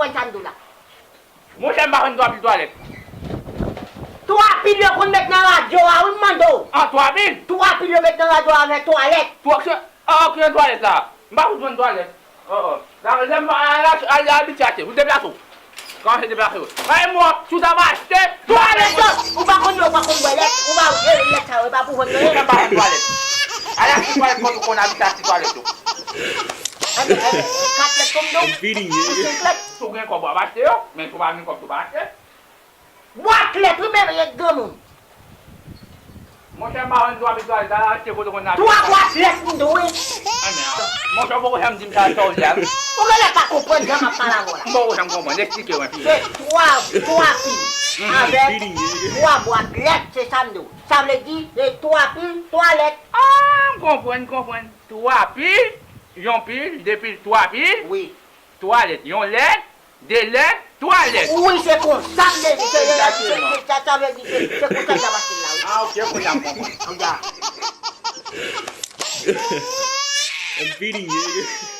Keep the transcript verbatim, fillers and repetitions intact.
konprann sa m di w la. Monchè, m pa konn twa pil twalèt. Twa pil yo konn met nan radyo a, wi, m mande w. An twa pil? Twa pil yo met nan radyo a avèk twalèt. Twa, se, an, ki nan twalèt la? M pa konn jwenn twalèt. Oh, oh. La, lè m al, al, al abitye achte, ou deplase w. Kòmanse deplase w. Bay mwen, si w ta va achte, twalèt yo! Ou pa konn yo, ou pa konn bwè lèt, ou pa, e, lèt sa yo, e pa pou vòt yo ye. Mwen pa konn twalèt. Al achte twalèt, kòm ou konn abitye achte twalèt yo. Enben, enben, kat lèt pou m di w. Ou senk lèt. Si w gen kòb, w ap achte yo, men si w pa gen kòb, ou pa achte. Bwat lèt, wi, men, e, granmoun. Monchè, m pa konn twa pil twalèt, al achte kote w konn abitye. Twa bwat lèt m di w, wi. Enben, monchè, ou poko janm di m sa, sa w di a, wi. Ou genlè pa konprann jan m ap pale avè w la. M poko janm konprann, eksplike w enpe. Se twa, twa pil avèk twa bwat lèt, se sa m di w. Sa vle di, se twa pil twalèt. Ah, m konprann, m konprann. Twa pil, yon pil, de pil, twa pil. Wi. Twalèt, yon lèt, de lèt, twalèt. Wi, se konsa m te di, se, se, se, se, sa, sa vle di, se, se konsa l t ap achte l la, wi. Ah, ok, kounye a m konprann. Kounye a. I'm feeding you.